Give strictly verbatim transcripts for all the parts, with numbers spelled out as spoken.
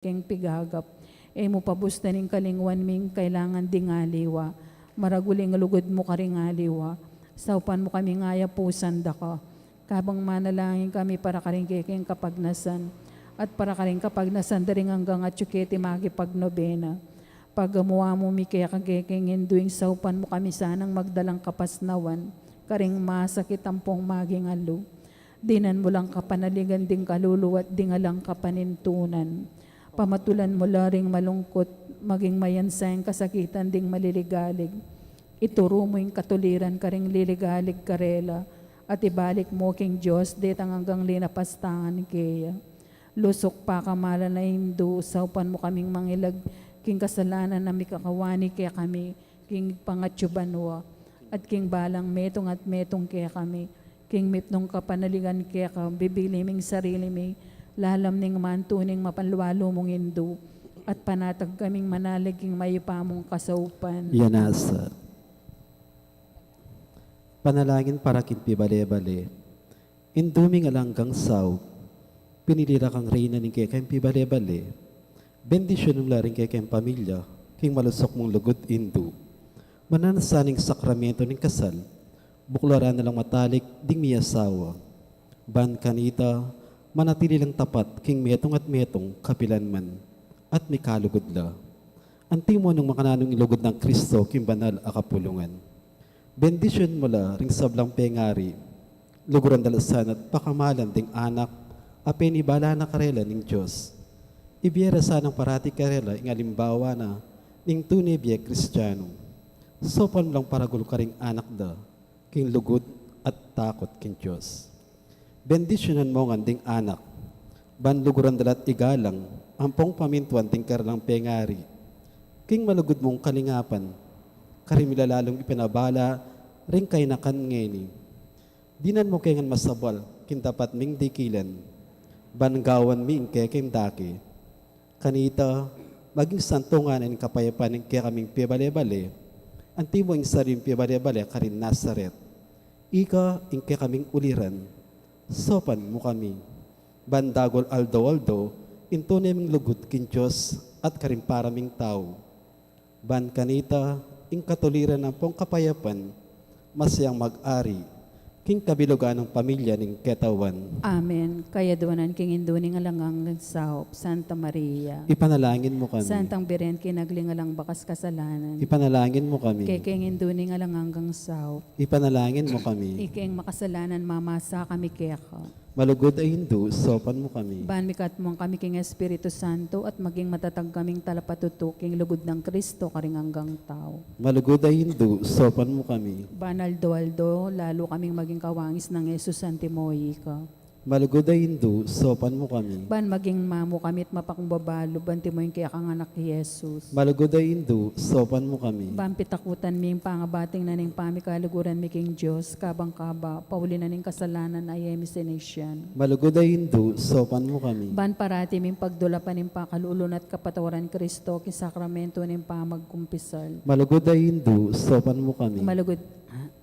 keng pigagap. E mu pabusten ing kalingwan ming kailangan ding aliwa. Maragul ing lugud mu karing aliwa. Saupan mu kaming ayapusan da ka. Kabang manalangin kami para karing kekeng kapagnasan, at para karing kapagnasan da ring anggang atyu keti makipagnobena. Pagamu-amu mi keka kekeng Indu ing saupan mu kami sanang magdalang kapasnawan karing masakit ampong maging alu. Dinan mu lang kapanaligan ding kalulu at ding alang kapanintunan. Pamatulan mu la ring malungkut, maging mayansa ing kasakitan ding maliligalig. Ituru mu ing katuliran karing liligalig karela, at ibalik mu king Dios detang anggang linapastangan keya. Lusuk pakamalan a Indu, saupan mu kaming mangilag king kasalanan a mikakawani kekami king pangatyu banua, at king balang metung at metung kekami, king mipnung kapanaligan keka, bibili ming sarili mi lalam ning mantu ning mapanlualu mung Indu, at panatag kaming manalig king mayupaya mung kasaupan. Yanasa. Panalangin para king pibale-bale. Indu ming alang anggang saup, pinili ra kang reyna ning kekeng pibale-bale. Bendisyunan mu la ring kekeng pamilya king malusuk mung lugud, Indu. Mananu sana ing sakramentu ning kasal, buklaran na lang matalik ding miyasawa. Ban kanita, manatili lang tapat king metung at metung kapilan man, at mikalugud la. Antimo nung makananu ing lugud nang Kristo king banal a kapulungan. Bendisyunan mu la ring sablang pengari, luguran da la sana at pakamalan ding anak a penibala na karela ning Dios. Ibie ra sanang parati karela ing alimbawa na ning tune bie Kristiano. Saupan mu lang paragul karing anak da king lugud at takut king Dios. Bendisyunan mu ngan ding anak, ban luguran da la't igalang ampong pamintuan ding karelang pengari. King malugud mung kalingapan, karin mi la lalung ipinabala ring kainakan ngeni. Dinan mu ke ngan masabal king dapat ming dikilan, ban gawan mi ing kekeng dake. Kanita, maging santungan ing kapayapan ning kekaming pibale-bale, antimo ing sariling pibale-bale karin Nazaret. Ika ing kekaming uliran, saupan mu kami. Ban dagul aldo-aldo ing tune ming lugud king Dios at karing para ming tau. Ban kanita, ing katuliran ampong kapayapan, masyang mag-ari king kabilugan ning pamilya ning ketawan. Amen. Kayaduanan king Indu ning alang anggang saup, Santa Maria. Ipanalangin mu kami. Santang Birhen king agli alang bakas kasalanan. Ipanalangin mu kami. Kekeng Indu ning alang anggang saup. Ipanalangin mu kami. Ikeng makasalanan mamasa kami keka. Malugud a Indu, saupan mu kami. Ban mikatmung kami king Espiritu Santo at maging matatag kaming talapatutu king lugud nang Kristo karing anggang tau. Malugud a Indu, saupan mu kami. Ban aldo-aldo lalu kaming maging kawangis nang Jesus antimo ika. Malugud a Indu, saupan mu kami. Ban maging mamu kami at mapakumbaba lub antimo ing kekang anak Jesus. Malugud a Indu, saupan mu kami. Ban pitakutan mi ing pangabating na ning pamikaluguran mi king Dios, kabang kaba, pauli na ning kasalanan a e mi sinisian. Malugud a Indu, saupan mu kami. Ban parati ming pagdulapan ing pakalulu na at kapatawaran Kristo king sakramento ning pamagkumpisal. Malugud a Indu, saupan mu kami. Malugud,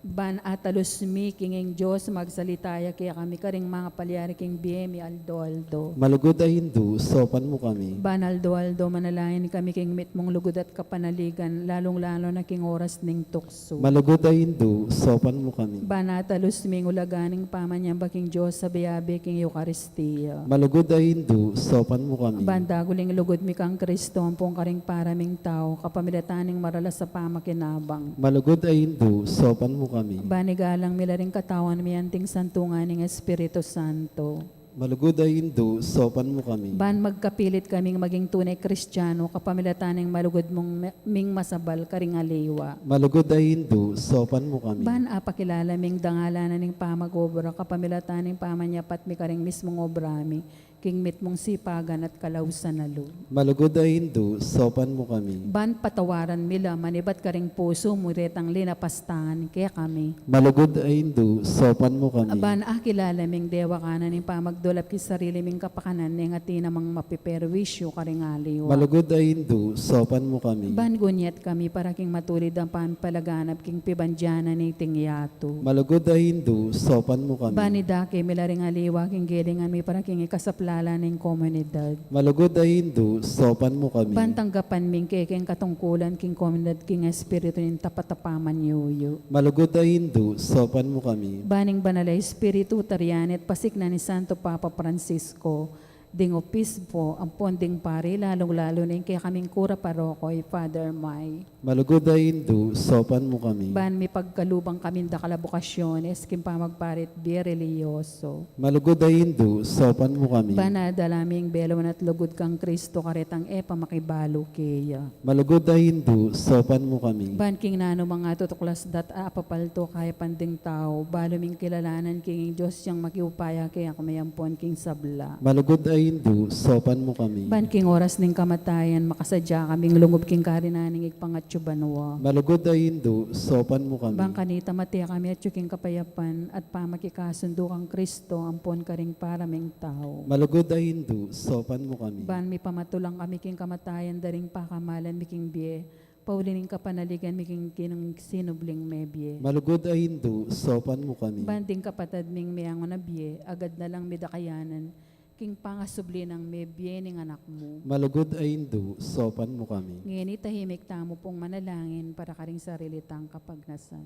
ban atalus mi king ing Dios, magsalita ya kekami karing mangapalyari king bie mi aldo-aldo. Malugud a Indu, saupan mu kami. Ban aldo-aldo manalangin kami king mitmung lugud at kapanaligan, lalung-lalu na king oras ning tuksu. Malugud a Indu, saupan mu kami. Ban atalus mi ing ulaga ning pamanyamba king Dios a biabe king Eukaristia. Malugud a Indu, saupan mu kami. Ban dagul ing lugud mi kang Kristo ampong karing para ming tau, kapamilatan ning maralas a pamakinabang. Malugud a Indu, saupan mu kami. Ban igalang mi la ring katawan mi anting santungan ning Espiritu Santo. Malugud a Indu, saupan mu kami. Ban magkapilit kaming maging tune Kristiano, kapamilatan ning malugud mung me-, ming masabal karing aliwa. Malugud a Indu, saupan mu kami. Ban apakilala ming dangalan na ning pamag-obra, kapamilatan ning pamanyapat mi karing mismung obra mi, king mitmung sipagan at kalausan a lub. Malugud a Indu, saupan mu kami. Ban patawaran mi la manibat karing pusu mu retang linapastangan kekami. Malugud a Indu, saupan mu kami. Ban akilala ming dewakanan ning pamagdulap king sarili ming kapakanan neng atin namang mapiperwisyu karing aliwa. Malugud a Indu, saupan mu kami. Ban gunyat kami para king matulid a pamipalaganap king pibandian na niting yatu. Malugud a Indu, saupan mu kami. Ban idake mi la ring aliwa king gelingan mi para king ikasapla ala ning komunidad. Malugud a Indu, saupan mu kami. Ban tanggapan mi ing kekeng katungkulan king komunidad king espiritu ning tapat a pamanyuyu. Malugud a Indu, saupan mu kami. Ban ing Banal a Espiritu, tarian at pasiknan ni Santo Papa Francisco, ding obispo, ampon ding pari, lalung-lalu na ing kekaming kura paroko, i Father May. Malugud a Indu, saupan mu kami. Ban mipagkalub kami king dakal a bokasyones king pamagpari at bie relihiyoso. Malugud a Indu, saupan mu kami. Ban adala mi ing belu at lugud kang Kristo karetang e pa makibalu keya. Malugud a Indu, saupan mu kami. Ban king nanu mang atutuklas da at apapaltu kayapan ding tau, balu ming kilalanan king ing Dios yang makiupaya kekami ampon king sabla. Malugud a Indu, saupan mu kami. Ban king oras ning kamatayan, makasadya kaming lungub king karinan ning Ibpa ngatsu banua. Malugud a Indu, saupan mu kami. Ban kanita mate kami atyu king kapayapan at pamakikasundu kang Kristo ampon karing paraming tau. Malugud a Indu, saupan mu kami. Ban mipamatulang kami king kamatayan da ring pakamalan mi king bie, pauli ning kapanaligan mi king kinang sinubling mebie. Malugud a Indu, saupan mu kami. Ban ding kapatad ming meangu na bie, agad na lang midakayanan king pangasubli nang mebie ning Anak mu. Malugud a Indu, saupan mu kami. Ngeni tahimik tamu pung manalangin para karing sarili tang kapagnasan.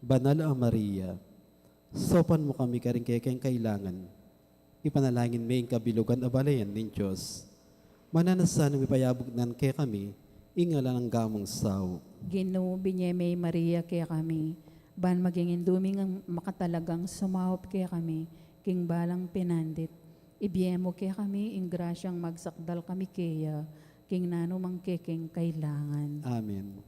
Banal a Maria, saupan mu kami karing kekeng kailangan. Ipanalangin mi ing kabilugan a balayan ning Dios. Mananu sana mipayabug na kekami ing alang angga mung saup. Ginu, binye me i Maria kekami, ban maging indu ming makatalagang sumaup kekami king balang penandit. Ibie mu kekami ing grasyang magsakdal kami keya king nanu mang kekeng kailangan. Amen.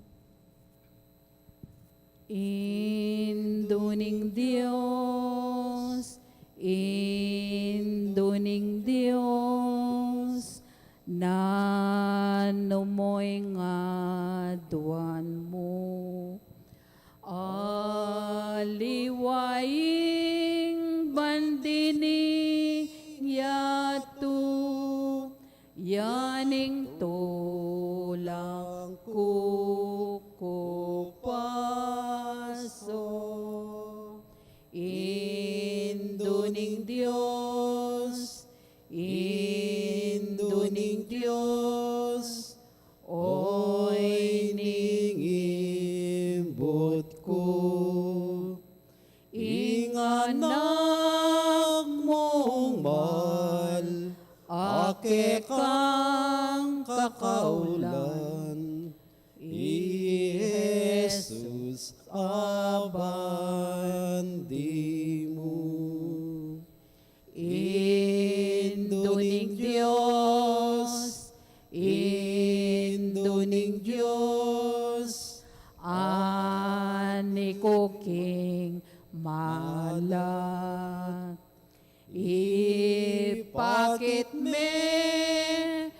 Indu ning Dios, Indu ning Dios, nanu mo ing aduan mu? Aliwa ing bandi ning yatu, ya ing tulang ku ku paso. Indu ning Dios, Indu ning Dios, oy ning imbut ku. Ing Anak mung mal a kekang kakaulan, i Jesus a bandi mu. Indu ning Dios, Indu ning Dios, ani ku king malat. Ipakit me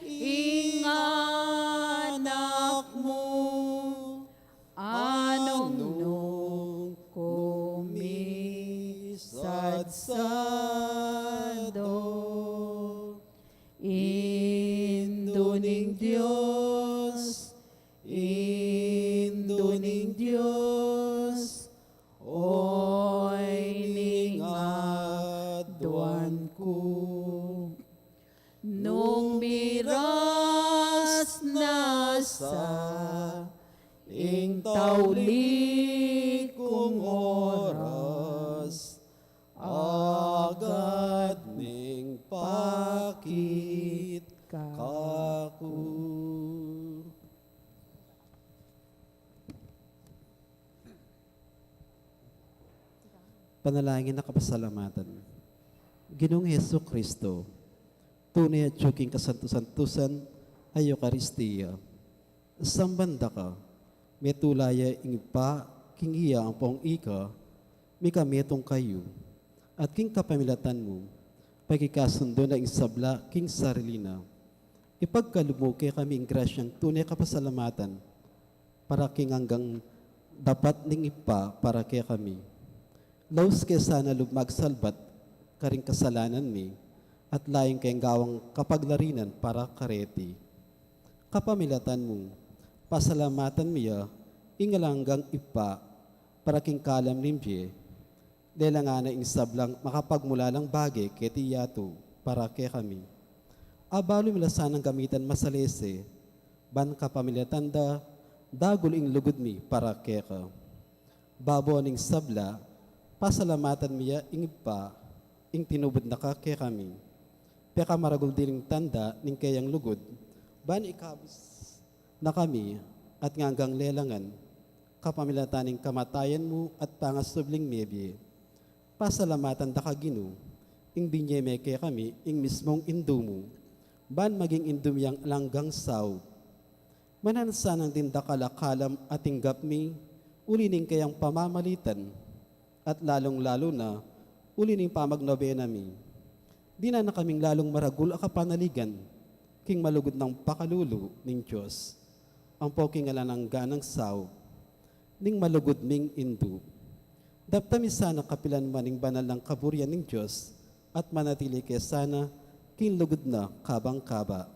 ing Anak mu, anung nung kumisadsado. Indu ning Dios, Indu ning Dios, oy ning aduan ku. Nung miras na sa ing tauli kung oras, agad meng pakit kaku. Panalangin a kapasalamatan. Ginung Jesu Kristo, tune atyu king kasantu-santusan a Eukaristia. Samban da ka, metula ya ing Ibpa king iya ampong ika, mikametung kayu, at king kapamilatan mu, pakikasundu na ing sabla king sarili na. Ipagkalub mu kekami ing grasyang tune kapasalamatan, para king anggang dapat ning Ibpa para kekami. Laus ke sana lub magsalbat karing kasalanan mi, at layun keng gawang kapaglarinan para kareti. Kapamilatan mu, pasalamatan mi ya ing alang anggang Ibpa, para king kalam ning bie, lelangan na ing sablang makapagmulalang bage keti yatu. para kekami. Abalu mi la sanang gamitan masalese, ban kapamilatan da, dagul ing lugud mi para keka. Babo ning sabla, pasalamatan mi ya ing Ibpa, ing tinubud na ka kekami. Pekamaragul ding tanda ning keyang lugud, ban ikabus na kami at nganggang lelangan, kapamilatan ning kamatayan mu at pangasubling mebie. Pasalamatan da ka, Ginu, ing binye me kekami ing mismung Indu mu, ban maging Indu mi yang alang anggang saup. Mananu sanang ding dakal a kalam a tinggap mi, uli ning keyang pamamalitan, at lalung-lalu na, uli ning pamagnobena mi. Dinan na kaming lalung maragul a kapanaligan, king malugud nang pakalulu ning Dios, ampo king alang angga nang saup, ning malugud ming Indu. Daptan mi sana kapilan man ing banal nang kaburian ning Dios, at manatili ke sana, king lugud na kabang kaba.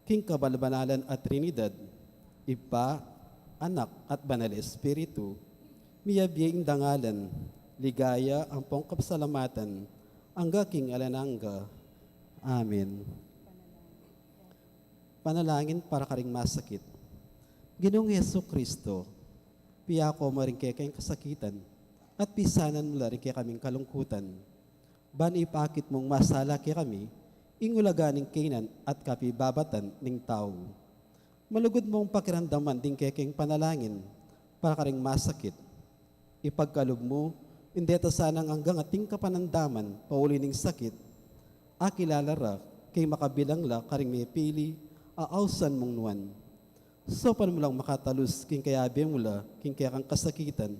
King kabanal-banalan a Trinidad, Ibpa, Anak, at Banal Espiritu, miyabie ing dangalan, ligaya, ampong kapasalamatan, angga king alang angga. Amen. Panalangin para karing masakit. Ginung Jesu Kristo, piako mu ring kekeng kasakitan, at pisanan mu la ring kekaming kalungkutan. Ban ipakit mung masala kekami, ing ulaga ning kaynan at kapibabatan ning tau. Malugud mung pakiramdaman ding kekeng panalangin, para karing masakit. Ipagkalub mu, ing deta sanang anggang ating kapanamdaman, pauli ning sakit, akilala ra, king makabilang la karing mepili, a ausan mung nuan. Saupan mu lang makatalus, king kayabe mu la, king kekang kasakitan,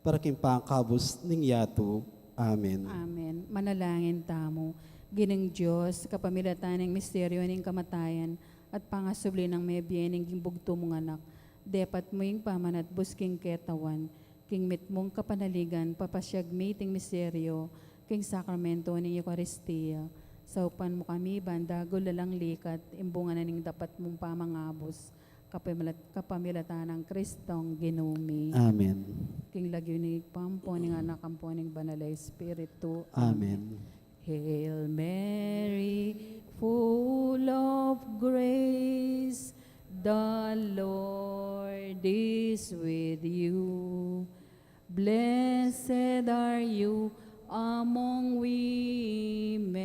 para king pangakabus ning yatu. Amen. Amen. Manalangin tamu. Ginung Dios, kapamilatan ning misteryo ning kamatayan at pangasubli nang mebie ning ginbugtu mung Anak, depat mu ing pamanatbus king ketawan, king mitmung kapanaligan, papasiag mi iting misteryo, king sakramento ning Eukaristia. Saupan mu kami, ban dagul alang likat, ing bunga na ning dapat mung pamangabus, kapamilat-, kapamilatan nang Kristong Ginu mi. Amen. King lagyu ning Ibpa, ampo ning Anak, ampo ning Banal a Espiritu. Amen. Hail Mary, full of grace, the Lord is with you. Blessed are you among women,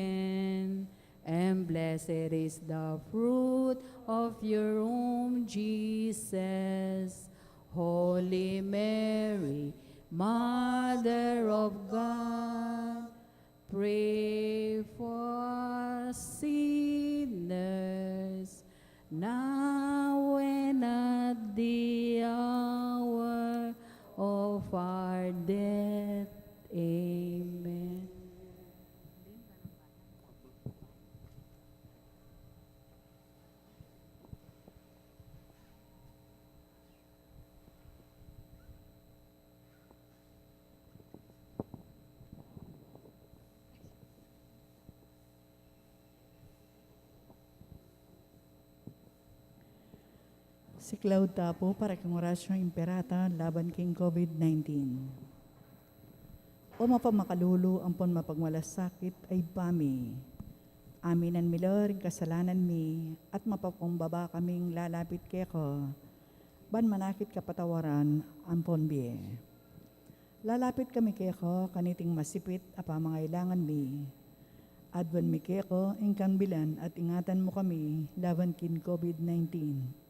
and blessed is the fruit of your womb, Jesus. Holy Mary, Mother of God, pray for us sinners, now and at the hour of our death. Amen. Siklaud ta pu para king Oratio Imperata laban king COVID nineteen. O mapamakalulu ampon mapagmalasakit a Ibpa mi, aminan mi la ring kasalanan mi at mapakumbaba kaming lalapit keka, ban manakit kapatawaran ampon bie. Lalapit kami keka kaniting masipit a pamangailangan mi. Aduan mi keka ing kambilan at ingatan mu kami laban king COVID nineteen.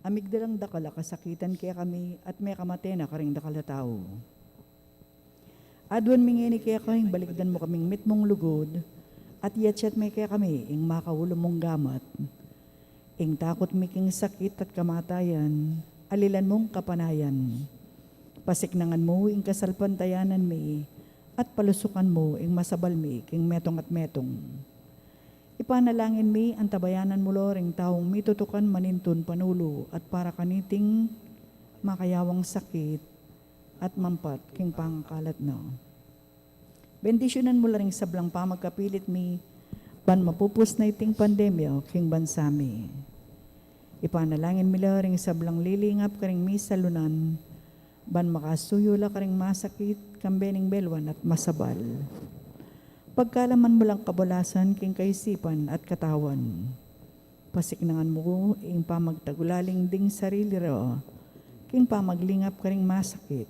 A migdalang dakal a kasakitan kekami at mekamate na karing dakal a tau. Aduan mi ngeni keka ing balikdan mu kaming mitmung lugud, at yatyat me kekami ing makaulu mung gamat. Ing takut mi king sakit at kamatayan, alilan mung kapanayan. Pasiknangan mu ing kasalpantayanan mi, at palusukan mu ing masabal mi king metung at metung. Ipanalangin mi, antabayanan mu la ring taung mitutukan manintun panulu at para kaniting makayawang sakit at mampat king pangakalat na. Bendisyunan mu la ring sablang pamagkapilit mi, ban mapupus na iting pandemya king bansa mi. Ipanalangin mi la ring sablang lilingap karing misalunan, ban makasuyu la karing masakit, kambe ning belwan at masabal. Pagkalaman mu lang kabulasan king kaisipan at katawan. Pasiknangan mu ing pamagtagulaling ding sarili ra king pamaglingap karing masakit.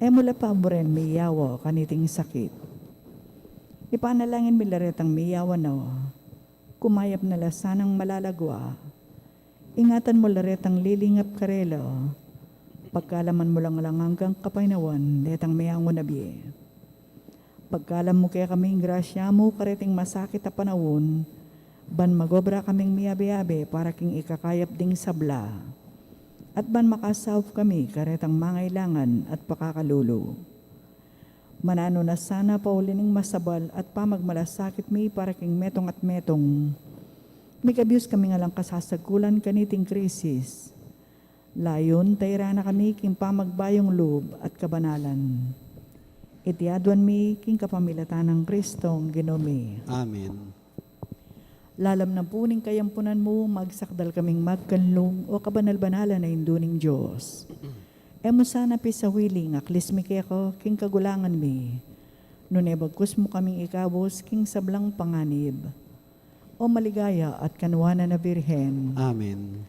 E mu la paburen miyawa kaniting sakit. Ipanalangin mi la retang miyawa na, kumayap na la sanang malalagwa. Ingatan mu la retang lilingap karela. Pagkalaman mu lang alang anggang kapaynawan detang meangu na bie. Pagkalam mu kekami ing grasya mu kareting masakit a panaun, ban magobra kaming miyabe-yabe para king ikakayap ding sabla, at ban makasaup kami karetang mangailangan at pakakalulu. Mananu na sana pauli ning masabal at pamagmalasakit mi para king metung at metung. Mikabius kami ngan lang kasasagulan kaniting krisis. Layun tairan na kami king pamagbayung lub at kabanalan. Iti aduan mi king kapamilatan nang Kristong Ginu mi. Amen. Lalam na pu ning kayampunan mu, magsakdal kaming magkanlung, o kabanal-banalan a Indu ning Dios. E mu sana pisawili ing aklis mi keka king kagulangan mi, nune bagkus mu kaming ikabus king sablang panganib. O maligaya at kanuanan a Birhen. Amen.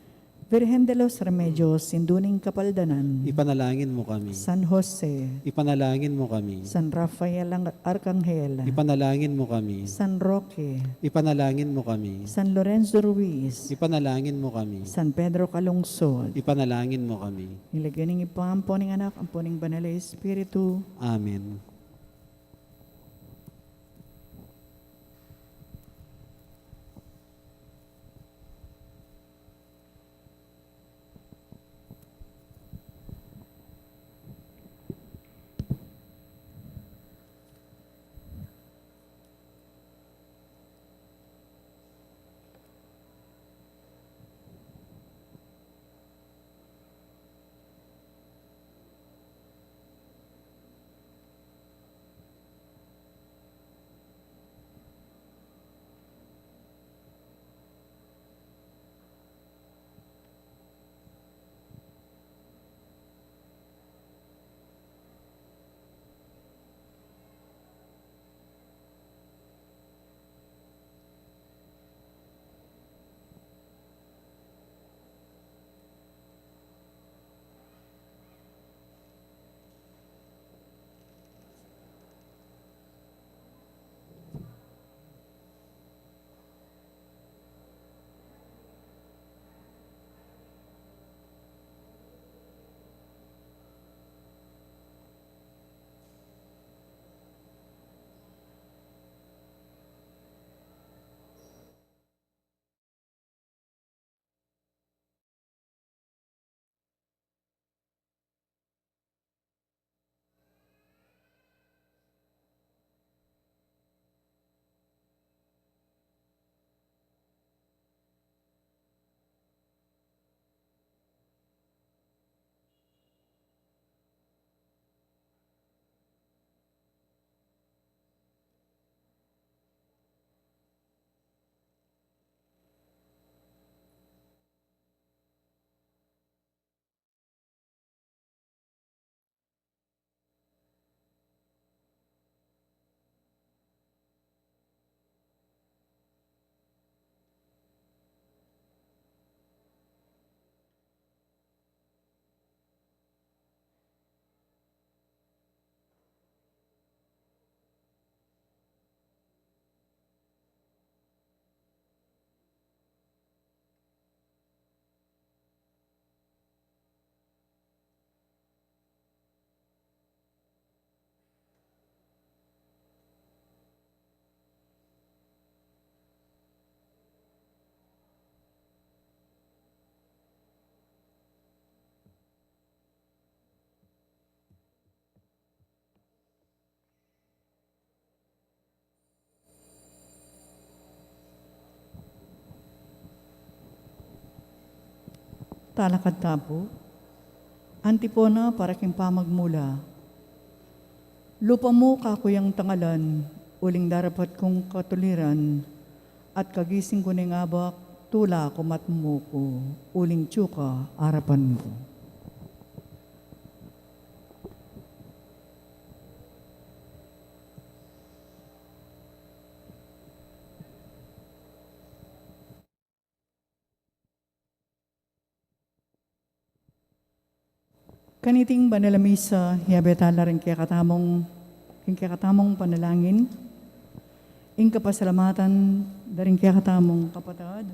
Virgen de los Remedios, Indu ning Kapaldanan. Ipanalangin mu kami. San Jose. Ipanalangin mu kami. San Rafael ang Arkanghel. Ipanalangin mu kami. San Roque. Ipanalangin mu kami. San Lorenzo Ruiz. Ipanalangin mu kami. San Pedro Calungsod. Ipanalangin mu kami. King lagyu ning Ibpa, ampo ning Anak, ampo ning Banal a Espiritu. Amen. Talakad ta pu. Antipona para king pamagmula. Lupa mu kaku yang tangalan, uling darapat kung katuliran, at kagising ku ning abak, tula ku matmu ku, uling atsu ka arapan ku. Kaniting banal a misa, yabe tala ring kekatamung, ring kekatamung panalangin, ing kapasalamatan da ring kekatamung kapatad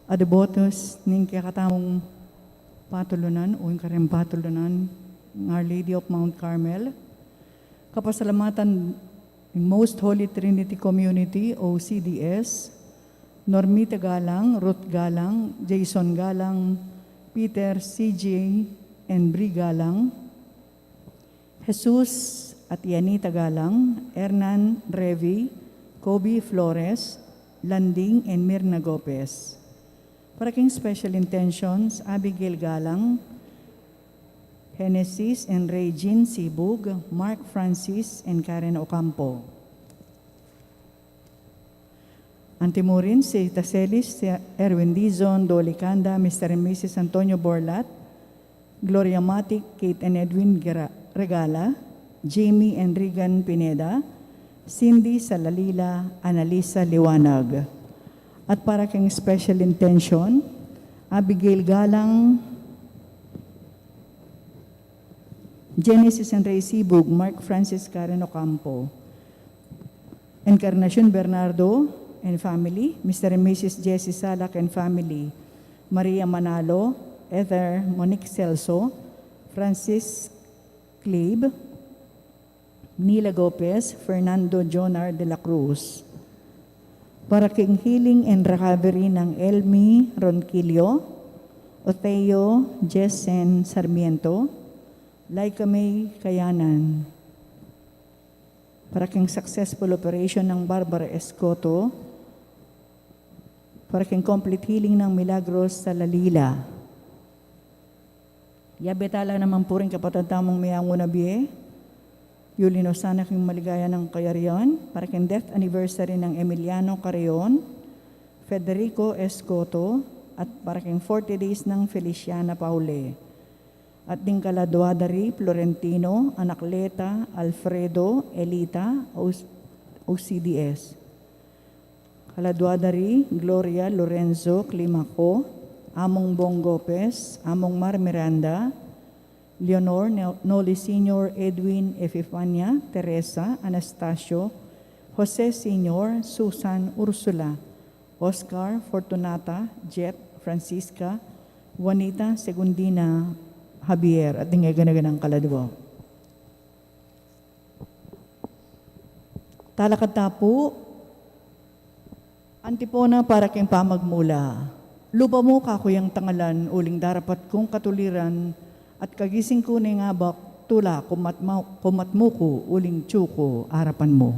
a debotos ning kekatamung patulunan o ing kareng patulunan ning Our Lady of Mount Carmel. Kapasalamatan ning Most Holy Trinity Community o C D S, Normita Galang, Ruth Galang, Jason Galang, Peter, C J, and Bri Galang, Jesus at Yanita Galang, Hernan, Revi, Kobe, Flores, Landing, and Mirna Gopez. Para king special intentions, Abigail Galang, Genesis and Regine Sibug, Mark Francis, and Karen Ocampo. Antimurin, si Taselis, si Erwin Dizon, Dolly Canda, Mister and Missus Antonio Borlat, Gloria Matic, Kate and Edwin Gera-, Regala, Jamie and Regan Pineda, Cindy Salalila, Annalisa Liwanag. At para king special intention, Abigail Galang, Genesis and Ray Sibug, Mark Francis, Karen Ocampo, Encarnacion Bernardo and family, Mister and Missus Jesse Salak and family, Maria Manalo, Ether Monique Celso, Francis Clabe, Nila Gopez, Fernando Jonar de la Cruz. Para king healing and recovery nang Elmi Ronquillo, Oteo Jessen Sarmiento, Laika May Kayanan. Para king successful operation nang Barbara Escoto, para king complete healing nang Milagros Salalila. Yabe tala naman pu ring kapatad tamung meyangu na bie, yuli no sana king maligaya nang kayarian, para king death anniversary nang Emiliano Carreon, Federico Escoto, at para king forty days nang Feliciana Paule. At ding kaladua da ri Florentino, Anacleta, Alfredo, Elita, O C D S. Kaladua da ri Gloria, Lorenzo, Climaco, Among Bong Gopez, Among Mar Miranda, Leonor, Nol-, Noli Senior, Edwin, Epifania, Teresa, Anastasio, Jose Senior, Susan, Ursula, Oscar, Fortunata, Jet, Francisca, Juanita, Segundina, Javier, at ding eganaganang kaladua. Talakad ta pu, antipona para king pamagmula. Lupa mu kaku yang tangalan, uling darapat kung katuliran, at kagising ku ning abak, tula, kumat ma-, kumat mu ku, uling atsu ku arapan mu.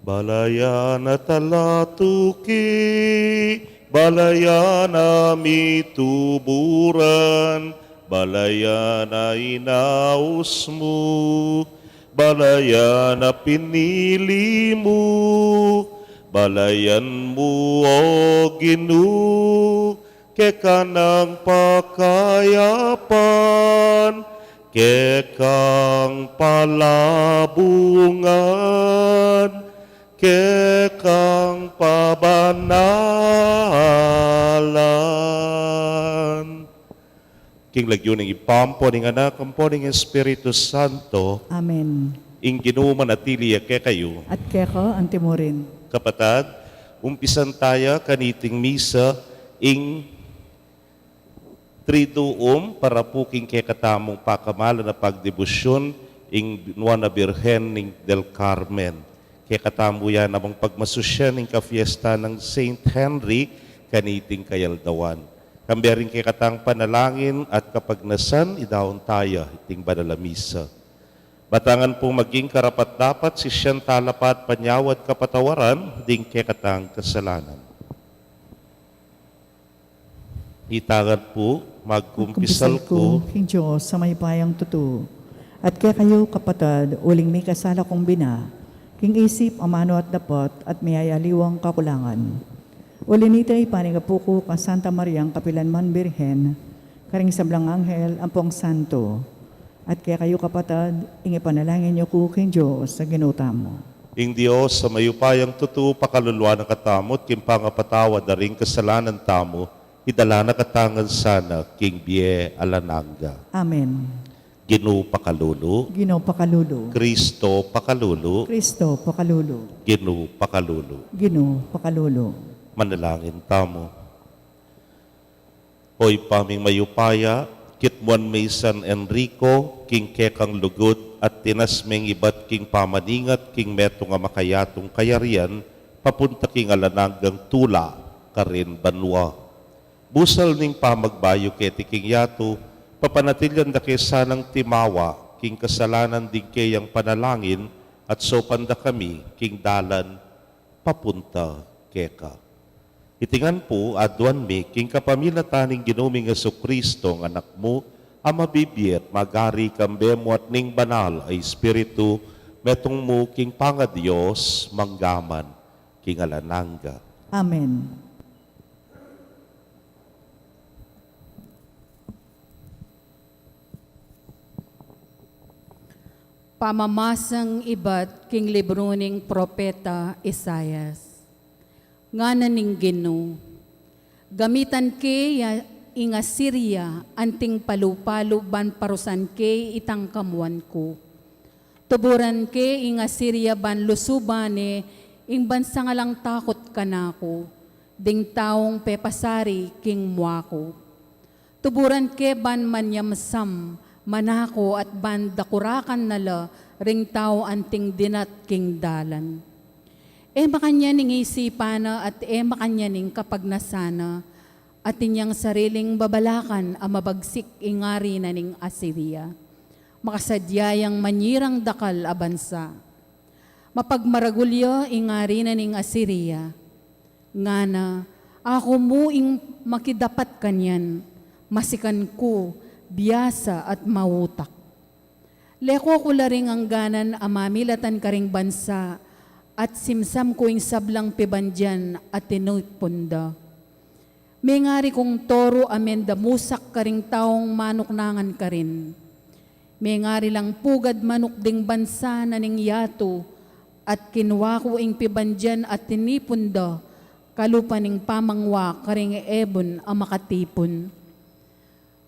Balayan a talatuki, balayan a mituburan, balayan a inaus mu, balayan a pinili mu, balayan mu, O Ginu, keka nang pakayapan, keka nang palabungan, keka nang pabanalan. King lagyu ning Ibpa, ampo ning Anak, ampo ning Espiritu Santo. Amen. Ing Ginu manatili ya kekayu. At keka antimurin. Kapatad, umpisan taya kaniting misa ing Triduum para pu king kekatamung pakamalan a pagdebosyun ing Nuan a Birhen ning del Carmen. Kekatamu ya namang pagmasusyan ing kafiesta nang Saint Henry kaniting kayaldawan. Kambe ring kekatang panalangin at kapagnasan, idaun taya iting banal a misa. Matangan pung maging karapat-dapat sisian tala pa at panyawad kapatawaran ding kekatang kasalanan. Itangan pu, magkumpisal ku king Dios a mayupayang tutu. At kekayu, kapatad, uling mikasala kung bina, king isip, amanu at dapat, at miyayaliwang kakulangan. Uli nita, ipanyawad ku kang Santa Mariang kapilanman Birhen, karing sablang anghel ampong santo, at kekayu, kapatad, ing ipanalangin yu ku king Dios a Ginu tamu. Ing Dios a mayupayang tutu pakalulu na katamu, at king pangapatawad da ring kasalanan tamu, idala na katamu ngan sana king bie alang angga. Amen. Ginu pakalulu. Ginu pakalulu. Kristo pakalulu. Kristo pakalulu. Ginu pakalulu. Ginu pakalulu. Manalangin tamu. O Ibpa ming mayupaya, kitmuan me i San Enrico king kekang lugud at tinas meng ibat king pamaningat king metung a makayatung kayarian, papunta king alang anggang tula karin banua. Busal ning pamagbayu keti king yatu, papanatilian da ke sanang timawa king kasalanan ding keyang panalangin, at saupan da kami king dalan papunta keka. Iti ngan pu, aduan mi king kapamilatan ning Ginu ming Jesucristo, ing Anak mu, a mabibie at magari kambe mu at ning Banal a Espiritu, metung mu king pangaDios, mangga man king alang angga. Amen. Pamamasang ibat king libru ning propeta Isaias. Ngana ning Ginu, gamitan ke ya ing Asiria anting palu-palu ban parusan ke itang kamuan ku. Tuburan ke ing Asiria ban lusuban ne ing bansang alang takut kanaku, ding taung pepasari king mua ku. Tuburan ke ban manyamsam, manako at ban dakurakan na la ring tau anting dinat king dalan. E makanyan ing isipan na at e makanyan ing kapagnasan na, atin yang sariling babalakan a mabagsik ing ari na ning Asiria. Makasadya yang manyirang dakal a bansa. Mapagmaragul ya ing ari na ning Asiria. Ngana, aku mu ing makidapat kanyan, masikan ku, biasa at mautak. Leko ku la ring angganan a mamilatan karing bansa, at simsam ku ing sablang pibandian a tinipun da. Mengari kung toru a mendamusak karing taung manuknangan karin. Mengari lang pugad manuk ding bansa na ning yatu, at kinua ku ing pibandian a tinipun da, kalupa ning pamangwa karing ebun a makatipun.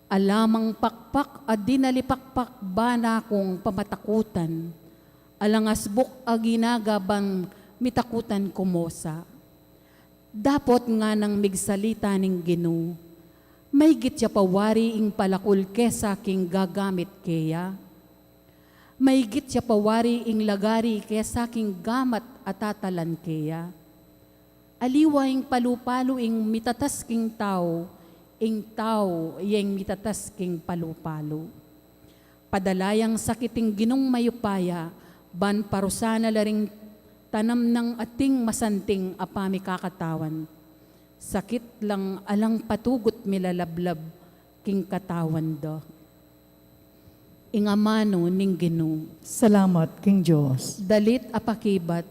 Ala mang pakpak a dinalipakpak bana kung pamatakutan, alang asbuk a ginaga ban mitakutan kumosa. Dapot nganang migsalita ning Ginu, maygit ya pa wari ing palakul kesa king gagamit keya? Maygit ya pa wari ing lagari kesa king gamat a tatalan keya? Aliwa ing palu-palu ing mitatas king tau, ing tau ya ing mitatas king palu-palu. Padala yang sakit ing Ginung mayupaya, ban parusan na la ring tanam nang ating masanting a pamikakatawan. Sakit lang alang patugut milalablab king katawan da. Ing amanu ning Ginu. Salamat king Dios. Dalit a pakibat,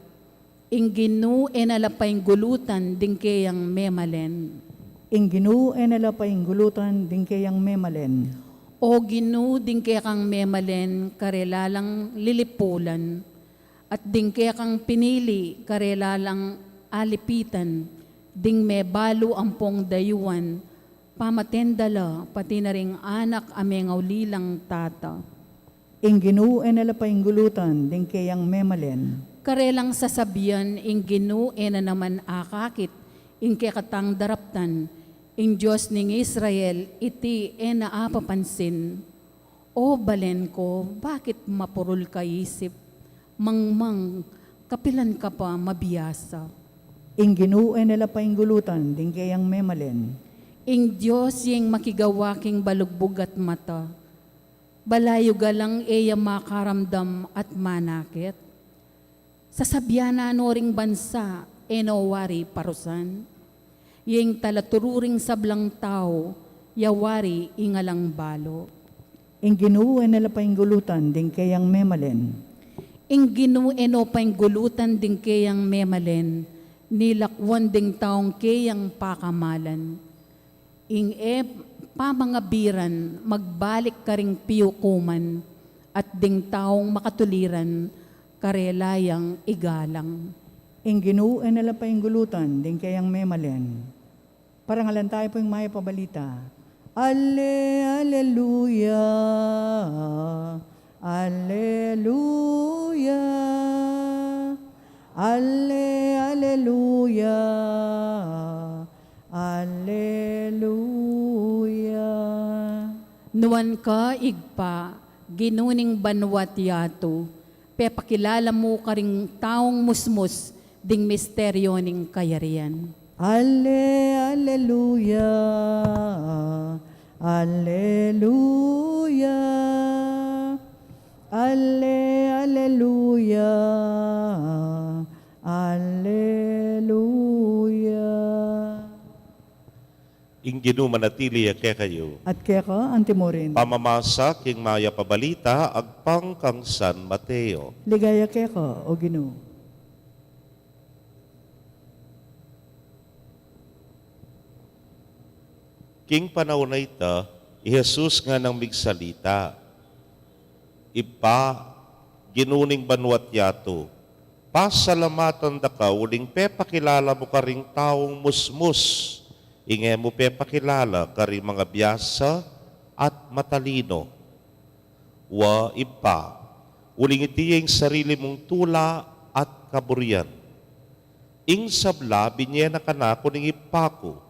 ing Ginu e na la painggulutan ding keyang memalen. Ing Ginu e na la painggulutan ding keyang memalen. O Ginu, ding kekang memalen karela lang lilipulan, at ding kekang pinili karela lang alipitan, ding mebalu ampong dayuan, pamaten da la, pati na ring anak a mengaulilang tata. Ing Ginu e na la painggulutan ding keyang memalen. Karelang sasabian, ing Ginu e na naman akakit ing kekatang daraptan, ing Dios ning Israel iti e na apapansin. O balen ko, bakit mapurul ka isip? Mangmang, kapilan ka pa mabiasa? Ing Ginu e na la painggulutan ding keyang memalen. Ing Dios ya ing makigawa king balugbug at mata. Balayugan lang e ya makaramdam at manakit. Sasabian na no ring bansa, e no wari parusan? Ing talaturu ring sablang tau, ya wari ing alang balu. Ing Ginu e na la painggulutan ding keyang memalen. Ing Ginu e no painggulutan ding keyang memalen, ni lakwan ding taung keyang pakamalan. Ing e pamangabiran, magbalik karing piukuman, at ding taung makatuliran, karela yang igalang. Ing Ginu e na la painggulutan ding keyang memalen. Parangalan tayu pu ing mayap a balita. Ale, aleluya, aleluya, ale, aleluya, aleluya. Nuan ka, Ibpa, Ginu ning banua't yatu, pepakilala mu karing taung musmus ding misteryu ning kayarian. Ale, aleluya, aleluya, ale, aleluya, aleluya. Ing Ginu manatili ya kekayu. At keka antimurin. Pamamasa king mayap a balita agpang kang San Mateo. Ligaya keka, O Ginu. King panaun a ita, i Jesus nganang migsalita, Ibpa, Ginu ning banua't yatu, pasalamatan da ka uling pepakilala mu karing taung musmus ing e mu pepakilala karing mangabiasa at matalino. Wa, Ibpa, uling iti ya ing sarili mung tula at kaburian. Ing sabla binye na kanaku ning Ibpa ku,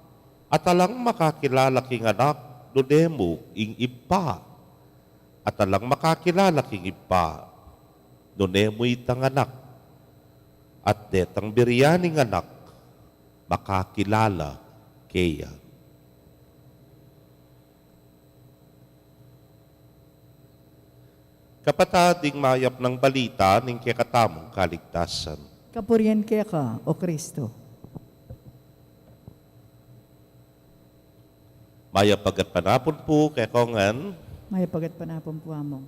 at alang makakilala king Anak nune mu ing Ibpa, at alang makakilala king Ibpa nune mu itang Anak, at detang birian ing Anak makakilala keya. Kapatad, ing mayap nang balita ning kekatamung kaligtasan. Kapurian keka, O Kristo. Mayap a gatpanapun pu kekongan. Mayap a gatpanapun pu, Among.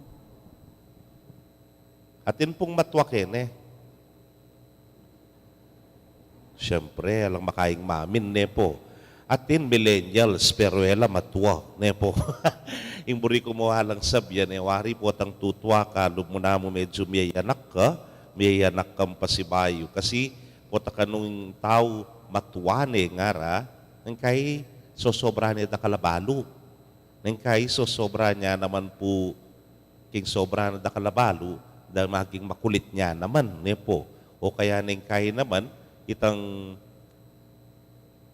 Atin pung matua kene. Siyempre, alang makaing mamin, ne po. Atin millennials, pero e la matua, ne po. Ing buri ku mu alang sabyan, e wari potang tutua ka, lub mu namu medyu miyayanak ka, miyayanak kang pasibayu. Kasi, pota kanung tau matua ne ngara, neng kai sosobra ne dakal a balu. Neng kai sosobra ne naman pu king sobra na dakal a balu, da maging makulit ne naman, ne po. O kaya neng kai naman, itang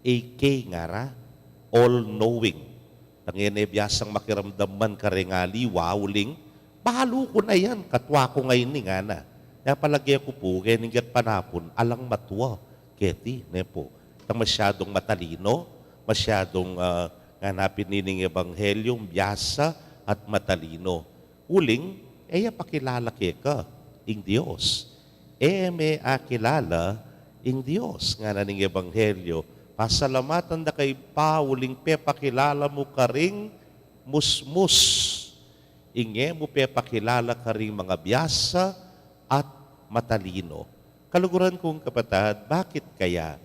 A K ngara, all-knowing. Tang e ne biasang makiramdam man kareng aliwa, uling, balu ku na yan, katua ku ngeni ngana. Kaya palage ku pu, keni gatpanapun, alang matua keti, ne po. Tang masyadung matalino, masyadung, ah, ngana pin ning ebanghelyu, biasa at matalino. Uling, e ya pakilala keka ing Dios. E me akilala ing Dios, ngana ning ebanghelyu. Pasalamatan da ka Ibpa uling pepakilala mu karing musmus ing e mu pepakilala karing mangabiasa at matalino. Kaluguran kung kapatad, bakit kaya?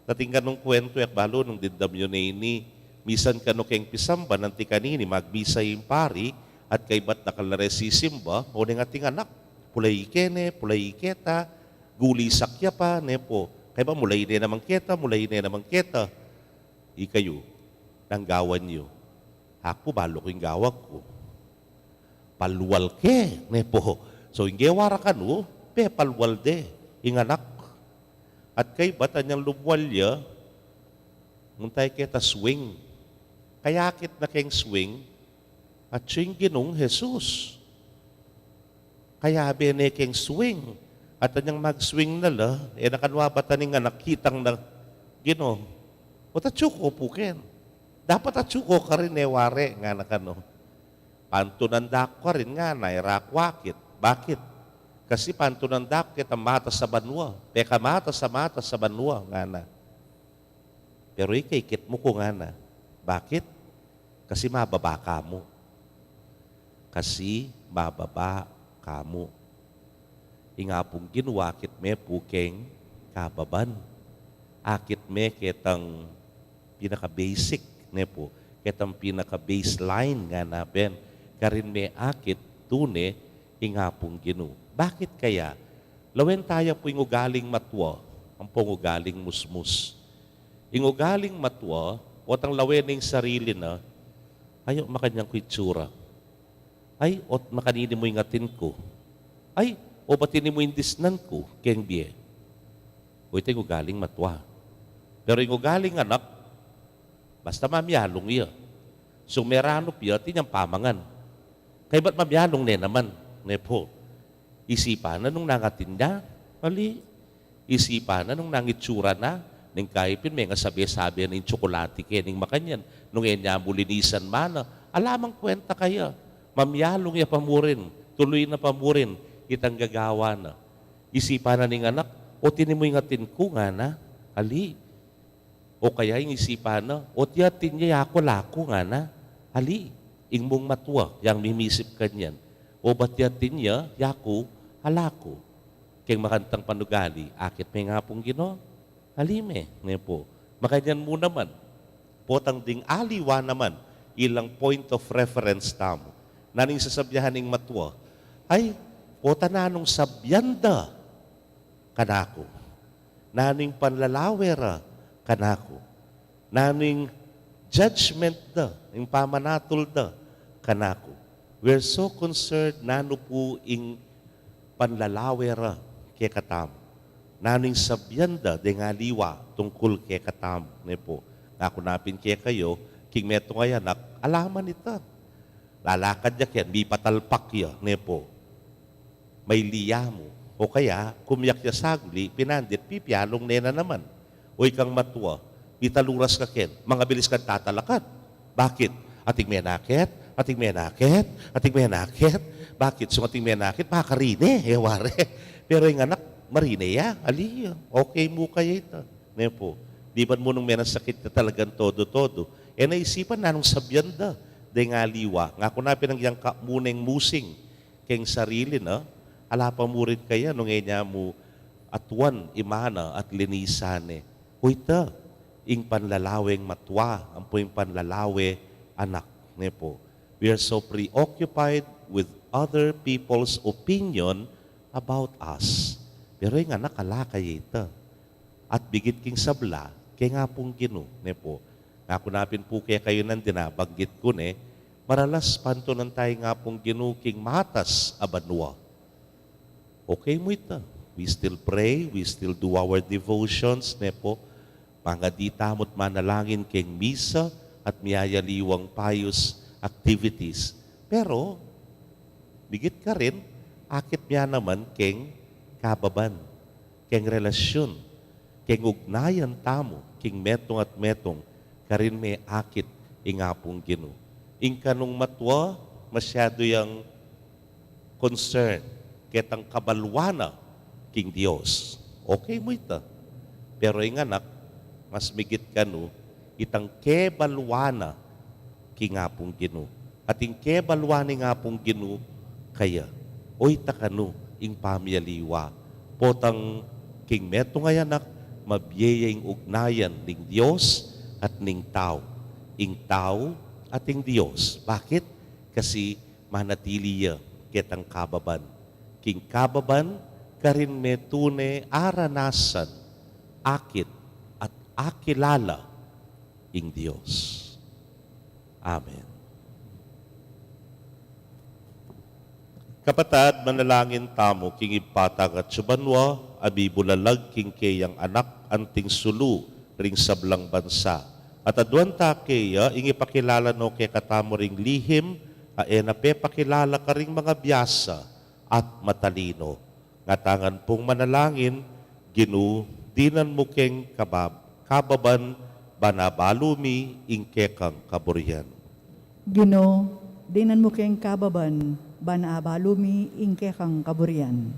Atin kanung kuwentu, e ku balu nung dimdam yu ne ini, misan kanu keng pisamban, anti kanini magmisa ing pari, at kaybat dakal la re sisimba, o neng ating anak, pulai kene, pulai keta, gulisak ya pa, ne po. Kaybat mulai ne naman keta, mulai ne naman keta. Ikayu, nanu ing gawan yu? Aku, balu ku ing gawan ku. Palwal ke, ne po. So, ing gewa ra kanu, pepalwal de ing anak. At kaybat anyang lumwal ya, munta ya keta swing. Kayakit na keng swing, atyu ing Ginung Jesus. Kayabe ne keng swing. At anyang mag-swing na la, e na kanu abatan ing anak, kitang na, Ginu, ba't atyu ku pu ken? Dapat atyu ku karin, e wari, ngana kanu. Pantunan da ku karin, ngana, e ra ku akit. Bakit? Kasi pantunan da ku ketang matas a banua. Pekamatas a matas a banua, ngana. Pero ikit mu ku ngana. Bakit? Kasi mababa ka mu. Kasi mababa ka mu. Ing Apung Ginu akit me pu keng kababan. Akit me ketang pinaka-basic, ne pu. Ketang pinaka-baseline ngana pin. Karin me akit tune ing Apung Ginu. Bakit kaya? Lawen taya pu ing ugaling matua, ampong ugaling musmus. Ing ugaling matua, potang lawen ing sarili na, ay, o, makanyan ku itsura. Ay, o, makanini mu ing atin ku. Ay, o, batini mu ing disnan ku keng bie. O, ita ing ugaling matua. Pero ing ugaling anak, basta mamialung ya. Sung meranup ya, atin yang pamangan. Kaybat mamialung ne naman, ne pu. Isipan na nung nangatin na, ali. Isipan na nung nangitsura na, ning kaipin me nga sabe-sabe ning tsokolati ke, ning makanyan, nung e nya mu linisan mana, ala mang kwenta kaya. Mamialung ya pa mu rin, tuluy na pa mu rin itang gagawa na. Isipan na ning anak, o, tini mu ing atin ku ngana, ali. O kaya ing isipan na, o, ti atin ya, yaku ala ku ngana, ali. Ing mung matua yang mimisip kanyan. O, ba ti atin ya, yaku ala ku. Keng makantang panugali, akit me ing Apung Ginu, ali me, ne pu. Makanyan mu naman, potang ding aliwa naman, ilang point of reference tamu. Nanu ing sasabian ning matua? Ay, pota, nanung sabian da kanaku? Nanu ing panlalawe ra kanaku? Nanu ing judgment da, ing pamanatul da kanaku? We're so concerned nanu pu ing panlalawe ra kekatamu. Nanu ing sabian da deng aliwa tungkul kekatamu, ne pu. Ngaku na pin kekayu, king metung a anak, ala man ita. Lalakad ya ken, mipatalpak ya, ne pu. Mailiya mu. O kaya, kumiak ya saguli, pinandit, pipialung ne na naman. O ikang matua, mitaluras ka ken, mangabilis kang tatalakad. Bakit? Ating menakit, ating menakit, ating menakit. Bakit? Sung ating menakit, makarine, e wari. Pero ing anak, marine ya, ali, okay mu kaya ita. Ne pu, diban mu nung menasakit ya talagang todo-todo. E na isipan nanung sabian da deng aliwa. Ngaku na pin nung yang ka muneng musing keng sarili na, ala pa mu rin kaya nung e nya mu atuan i mana at linisan ne. O ita, ing panlalaweng matua, ampo ing panlalawe anak, ne pu. We are so preoccupied with other people's opinion about us. Pero ing anak ala kaya ita. At bigit king sabla, keng Apung Ginu, ne pu. Ngaku na pin pu kekayu nandin, nabanggit ku ne, maralas pantunan taya ing Apung Ginu king matas a banua. Okay mu ita. We still pray, we still do our devotions, ne pu. Mangadi tamu't manalangin keng misa at miyayaliwang pious activities. Pero, bigit karin, akit mya naman keng kababan, keng relasyun, keng ugnayan tamu king metung at metung, karin me akit ing Apung Ginu. Ing kanung matua, masyadu yang concern ketang kabaluan na king Dios. Okay mu ita. Pero ing anak, mas migit kanu, itang kebaluan na king Apung Ginu. At ing kebaluan ning Apung Ginu kaya, o ita kanu ing pamiyaliwa. Potang king metung a anak, mabie ya ing ugnayan ning Dios at ning tau. Ing tau at ing Dios. Bakit? Kasi manatili ya ketang kababan. King kababan, karin me tune aranasan, akit, at akilala ing Dios. Amen. Kapatad, manalangin tamu king Ibpa tang atsu banua, a mibulalag king keyang Anak anting sulu ring sablang bansa. At aduan ta keya ing ipakilala no kekatamu ring lihim a e na pepakilala karing mangabiasa at matalino. Nga tangan pung manalangin, Ginu, dinan mu keng kabab-, kababan, ban abalu mi ing kekang kaburian. Ginu, dinan mu keng kababan, ban abalu mi ing kekang kaburian.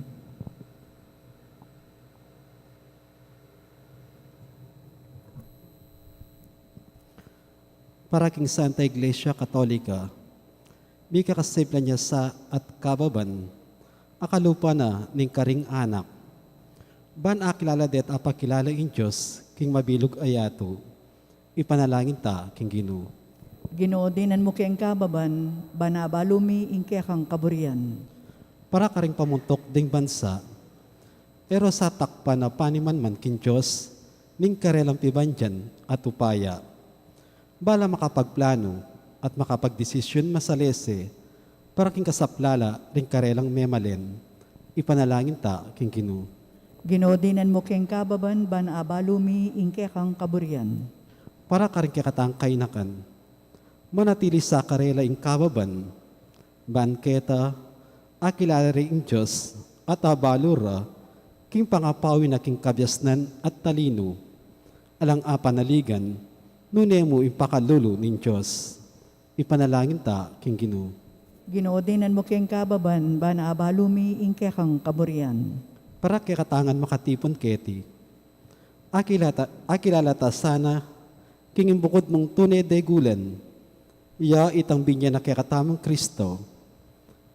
Para king Santa Iglesia Katolika, mikakasiplan ya sa at kababan, akalupa na ning karing anak. Ban akilala de at apakilala ing Dios king mabilug a yatu, ipanalangin ta king Ginu. Ginu, dinan mu keng kababan, ban abalu mi ing kekang kaburian. Para karing pamuntuk ding bansa, e ra sa takpan a panimanman king Dios ning karelang pibandian at upaya. Bala makapagplanu at makapagdesisyun masalese para king kasaplala ring karelang memalen, ipanalangin ta king Ginu. Ginu, dinan mu keng kababan, ban abalu mi ing kekang kaburian. Para karing kekatang kainakan, manatili sa karela ing kababan, ban keta, akilala ring Dios at abalu ra king pangapawi na king kabiasnan at talinu, alang apanaligan, nune mu ing pakalulu ning Dios. Ipanalangin ta king Ginu. Ginu, dinan mu keng kababan, ban abalu mi ing kekang kaburian. Para kekatangan makatipun keti, akilata, akilala ta sana king ing bukud mung tune degulan, ya itang binie na kekatamung Kristo,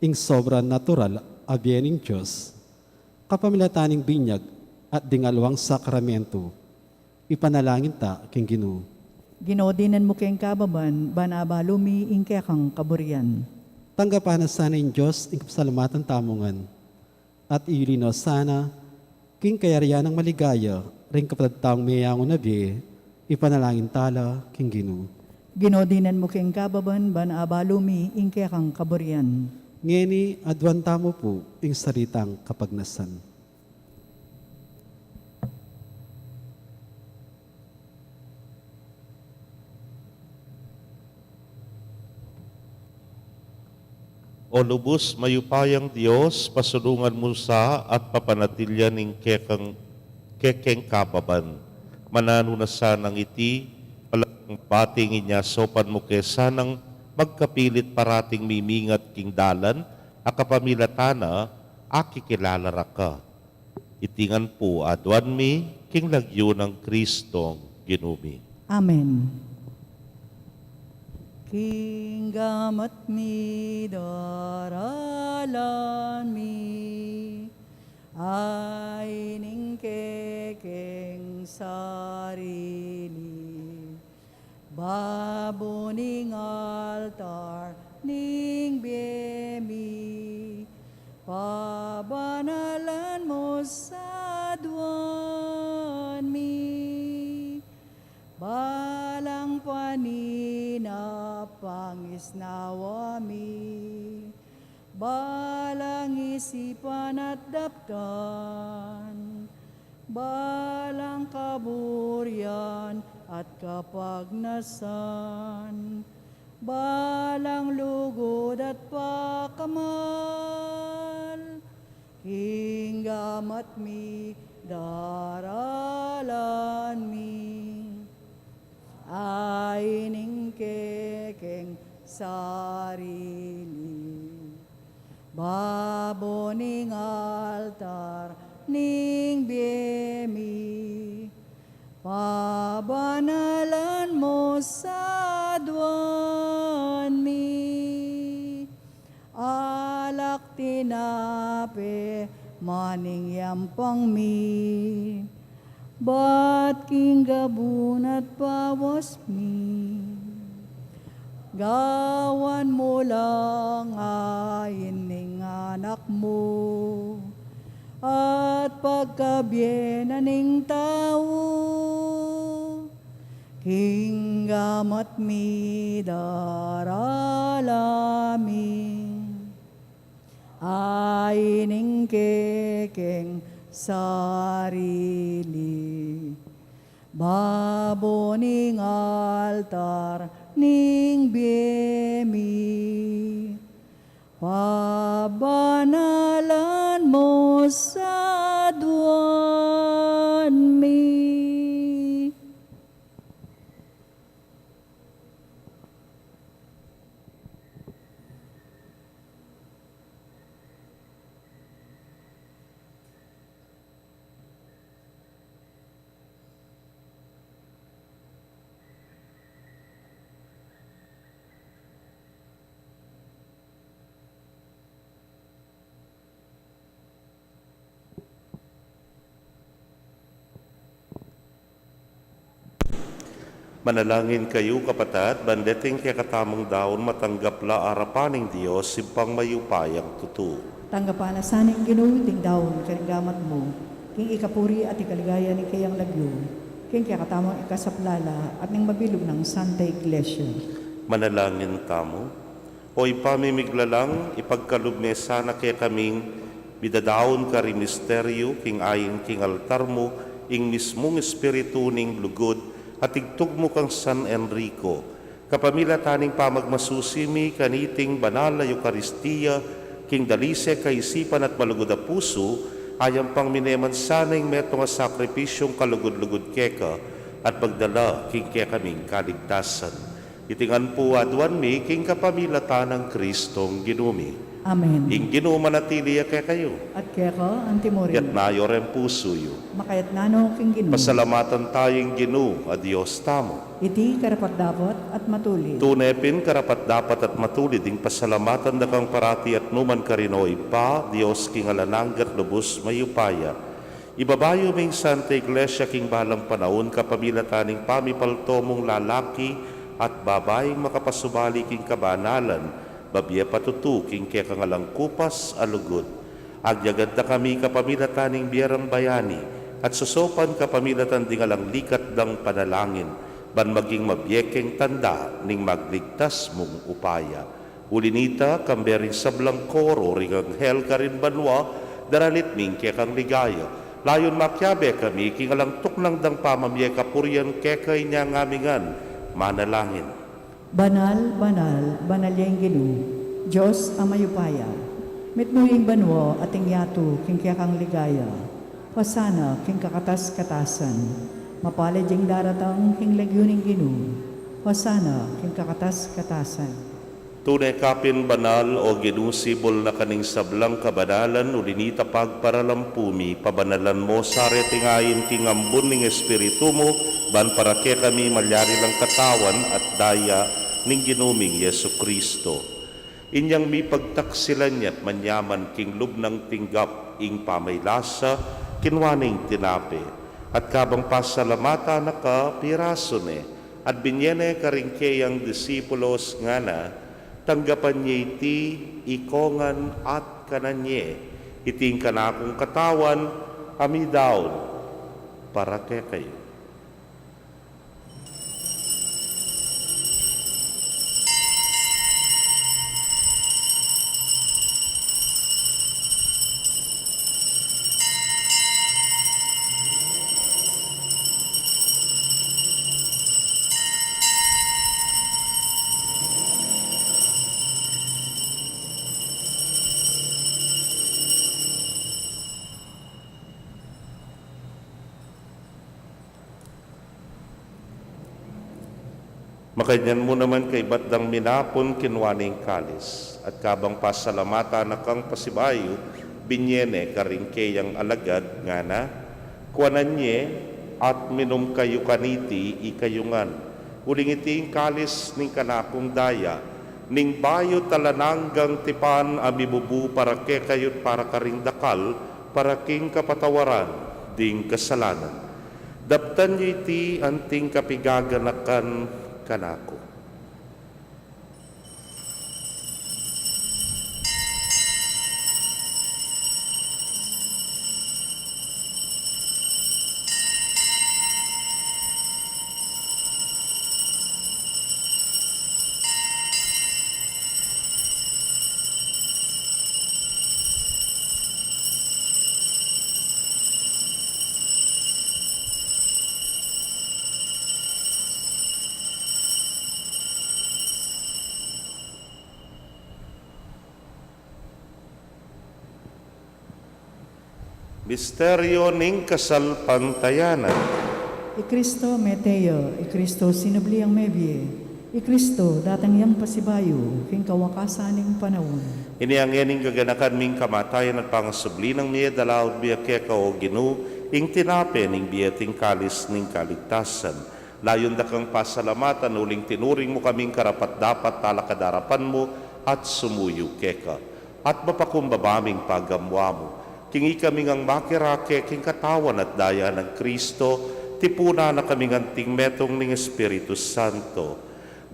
ing sobrenatural a bie ning Dios, kapamilatan ning binyag at ding aliwang sakramentu, ipanalangin ta king Ginu. Ginu, dinan mu keng kababan, ban abalu mi ing kekang kaburian. Tanggapan na sana ning Dios ing kapasalamatan tamu ngan, at iyuli na sana king kayarian nang maligaya ring kapatad tang meyangu na bie, ipanalangin ta la king Ginu. Ginu, dinan mu keng kababan, ban abalu mi ing kekang kaburian. Ngeni, aduan tamu pu ing salitang kapagnasan. O lubus mayupayang Dios, pasulungan mu sa at papanatilian ing kekang, kekeng kababan. Mananu na sanang iti, palang bating inya saupan mu ke sanang magkapilit parating mimingat king dalan a kapamilatan na akikilala ra ka. Iti ngan pu aduan mi king lagyu nang Kristong Ginu mi. Amen. King gamat mi, daralan mi, ain ing kekeng sarili. Babo ning altar ning bie mi, pabanalan mu sa aduan mi. Balang paninap, pangisnawa mi, balang isipan at daptan, balang kaburian at kapagnasan, balang lugud at pakamal, king gamat mi, daralan mi, ain ing kekeng sarili. Babo ning altar ning bie mi, pabanalan mu sa aduan mi. Alak tinape, maning yampang mi, bat king gabun at bawas mi. Gawan mu lang ain ning anak mu, at pagkabie na ning tau, king gamat mi, daralan mi, ain ing kekeng sarili. Babo ning altar ning bie mi, pabanalan mu sa aduan mi. Manalangin kayu, kapatad, ban deting kekatamung daun matanggap la arapan ning Dios, Ibpang mayupayang tutu. Tanggapan na sa ning Ginu iting daun karing gamat mu, king ikapuri at ikaligaya ning keyang lagyu, king kekatamung ikasaplala at ning mabilug nang Santa Iglesia. Manalangin tamu. O Ibpa mi miglalang, ipagkalub me sana kekaming midadaun karing misteryu king ain king altar mu, ing mismung Espiritu ning lugud, at igtug mu kang San Enrico. Kapamilatan ning pamagmasusi mi kaniting banal a Eukaristia, king dalise, kaisipan at malugud a pusu, ayampang mineman sana ing metung a sakripisyung kalugud-lugud keka, at magdala king kekaming kaligtasan. Iti ngan pu aduan mi king kapamilatan nang Kristong Ginu mi. Amen. Ing Ginu manatili ya kekayu. At keka antimurin. Itas yu reng pusu yu. Makaitas no king Ginu. Pasalamatan taya ing Ginu a Dios tamu. Iti karapat-dapat at matulid. Tune pin karapat-dapat at matulid ing pasalamatan da kang parati at nukarin man, o Ibpa, Dios king alang angga at lubus mayupaya. Ibabayu ming Santa Iglesia king balang panaun kapamilatan ning pamipalto mung lalaki at babaing makapasubali king kabanalan, babie patutu king kekang alang kupas a lugud. Agyagad da kami kapamilatan ning bie rang bayani at sosopan kapamilatan ding alang likat dang panalangin, ban maging mabie keng tanda ning magligtas mung upaya. Uli nita, kambe ring sablang koro ring anghel karin banua, daralit mi ing kekang ligaya. Layun makiabe kami king alang tuknang dang pamamie kapurian keka inya ngamingan. Manalangin. Banal, banal, banal ya ing Ginu, Dios a mayupaya. Mitmu ing banua at ing yatu king kekang ligaya. Hosana king kakatas-katasan. Mapalad ya ing daratang king lagyu ning Ginu. Hosana king kakatas-katasan. Tune ka pin banal, o Ginu, sibul na ka ning sablang kabanalan, uli nita pagparalampu mi, pabanalan mo sa reting ain king ambun ning Espiritu mu, ban para kekami malyari lang katawan at daya ning Ginu ming Jesucristo. Inyang mipagtaksilan ya't manyaman king lub nang tinggap ing pamaylasa, kinua ne ing tinape, at kabang pasalamatan na ka, pirasu ne, at binie ne karing keyang disipulos, ngana: Tanggapan ye iti ikongan at kanan ye, iti ing kanakung katawan a midaun para kekayu. Makanyan mu naman kaibat dang minapun, kinua ne ing kalis, at kabang pasalamatan na kang pasibayu, binie ne karing keyang alagad, ngana: Kuanan ye at minum kayu kaniti, ikayu ngan, uling iti ing kalis ning kanakung daya, ning bayu at alang anggang tipan a mibubu para kekayu't para karing dakal, para king kapatawaran ding kasalanan. Daptan yu iti anting kapigaganakan kanaku. Misteryo ning kasalpantayanan. I Kristo mete ya, i Kristo sinubli yang mebie, i Kristo datang yang pasibayu king kawakasan ning panaun. Ini ing gaganakan ming kamatayan at pangasubli nang mie, dalaud mi ya keka, o Ginu, ing tinape ning bie at ing kalis ning kaligtasan. Layun da kang pasalamatan uling tinuring mu kaming karapat-dapat talakad king arapan mu at sumuyu keka. At mapakumbaba ming pagamuan mu, king ikami ngang makirake king katawan at daya nang Kristo, Tipunan na kaming anting metung ning Espiritu Santo.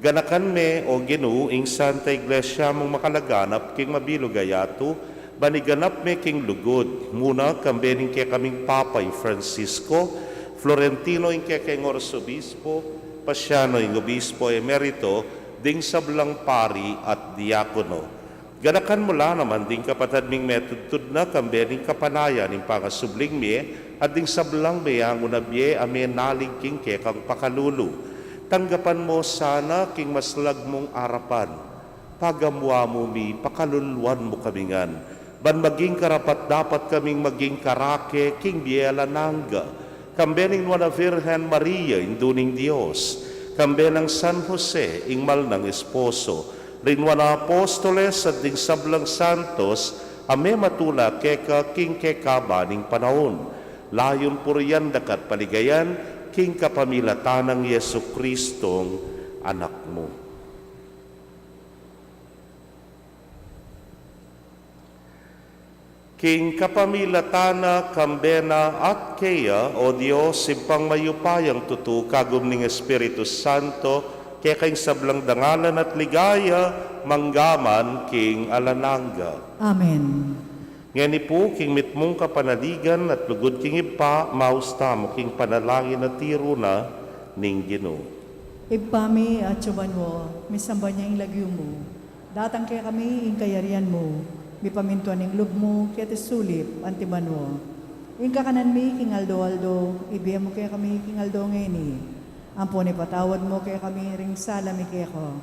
Ganakan me, O Ginu, ing Santa Iglesia mung makalaganap king mabilug a yatu, ban iganap me king lugud, muna kambe ning kekaming Papa i Francisco, Florentino ing kekeng Arsobispo, Pasiano ing Obispo Emerito, ding sablang pari at diakono. Ganakan mu la naman ding kapatad ming metudtud na kambe ning kapanayan ning pangasubling mie, at ding sablang meangu na bie a menalig king kekang pakalulu. Tanggapan mu sana king maslag mung arapan. Pagamu-amu mi, pakaluluan mu kami ngan, ban maging karapat-dapat kaming maging karake king bie alang angga, kambe ning Nuan a Virgen Maria, Indu ning Dios, kambe nang San Jose, ing mal nang esposo, ring Nuan a Apostoles at ding sablang santos a mematula keka king kekaba ning panaun. Layun purian daka at paligayan king kapamilatan nang Jesucristong Anak mu. King kapamilatan na, kambe na, at keya, O Dios, Ibpang mayupayang tutu, kagum ning Espiritu Santo, keka ing sablang dangalan at ligaya, mangga man king alang angga. Amen. Ngeni pu, king mitmung kapanaligan at lugud king Ibpa, maus tamu king panalangin a tiru na ning Ginu. Ibpa mi, atsu ka banua, misamban ya ing lagyu mu. Datang kekami ing kayarian mu, mipamintuan ing lub mu, keti sulip anti banua. Ing kakanan mi king aldo-aldo, ibie mu kekami king aldo ngeni. Ampon ipatawad mu kekami ring sala mi keka,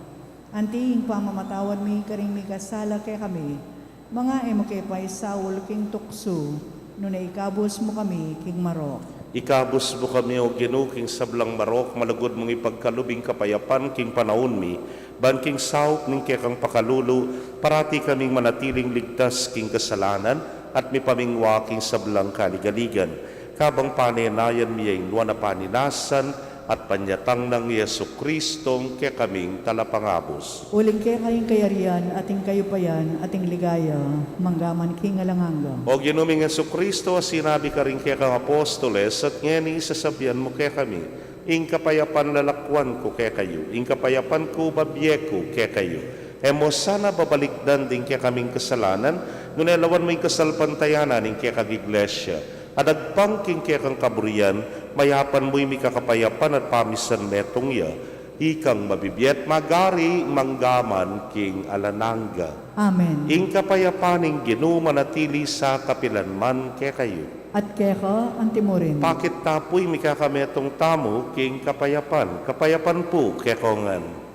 anti ing pamamatawad mi karing mikasala kekami. Manga e mu ke paisaul king tuksu, nune ikabus mu kami king marok. Ikabus mu kami, O Ginu, king sablang marok, malugud mung ipagkalub ing kapayapan king panaun mi, ban king saup ning kekang pakalulu, parati kaming manatiling ligtas king kasalanan at mipamingwa king sablang kaligaligan. Kabang panenayan mi ing nuan a paninasan at panyatang nang Jesucristong kekaming Talapangabus. Uling keka ing kayarian, at ing kayupayan, at ing ligaya, mangga man king alang angga. O Ginu ming Jesucristo, a sinabi karing kekang apostoles, at ngeni sasabian mu kekami, ing kapayapan lalakuan ku kekayu, ing kapayapan ku babie ku kekayu. E mu sana babalikdan ding kekaming kasalanan, nune lawan mu ing kasalpantayanan ning kekang Iglesia, a dagpang king kekang kaburian, mayapan mu ing mikakapayapan at pamisan metung ya, ikang mabibie at magari mangga man king alang angga. Amen. Ing kapayapan ning Ginu manatili sa kapilan man kekayu. At keka anti murin. Pakit ta pu ing mikakametung tamu king kapayapan. Kapayapan pu kekongan.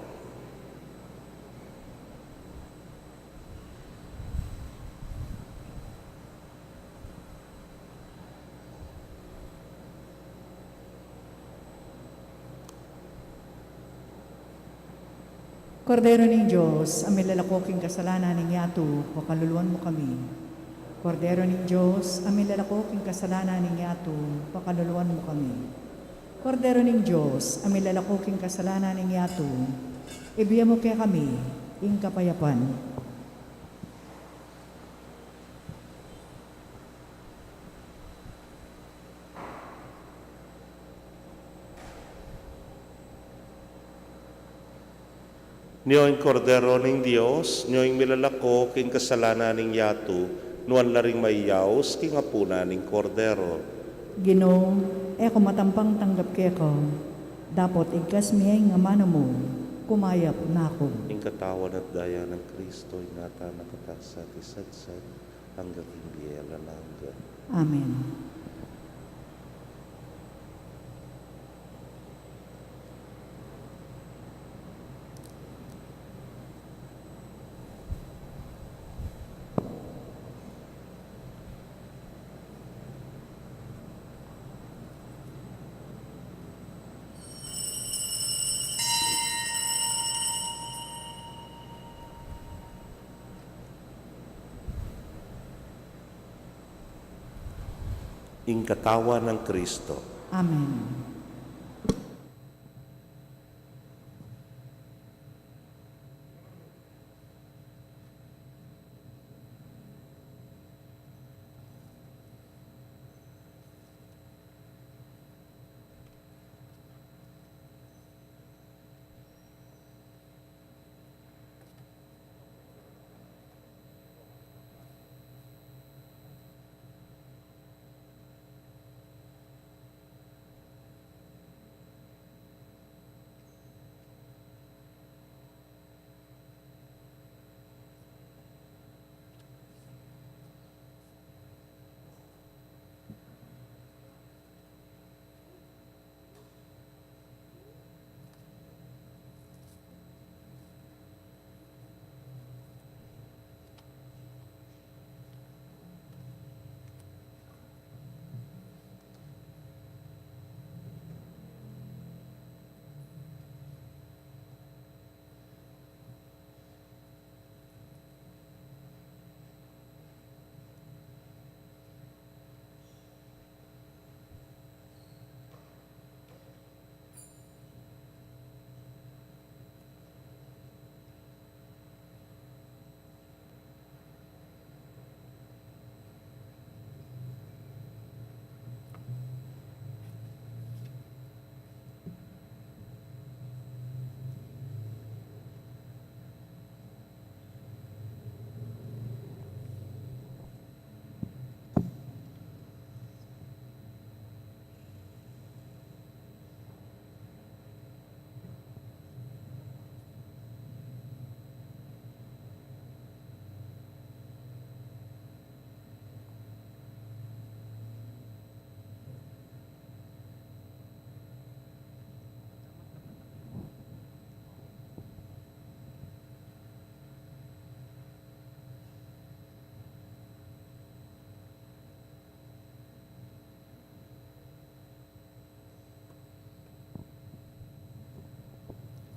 Kordero ning Dios, a milalako king kasalanan ning yatu, pakaluluan mu kami. Kordero ning Dios, a milalako king kasalanan ning yatu, pakaluluan mu kami. Kordero ning Dios, a milalako king kasalanan ning yatu, ibie mu kekami ing kapayapan. Nyo ing Kordero ning Dios, nyo ing milalako king kasalanan ning yatu, nuan la ring mayaus king apunan ning Kordero. Ginu, e ku matampang tanggap keka, dapot igkas mi ing amanu mu, kumayap na ku. Ing katawan at daya nang Kristo, ingatan na kata sa tisadsad, angga king bie alang angga. Amen. Ing katawan nang Kristo. Amen.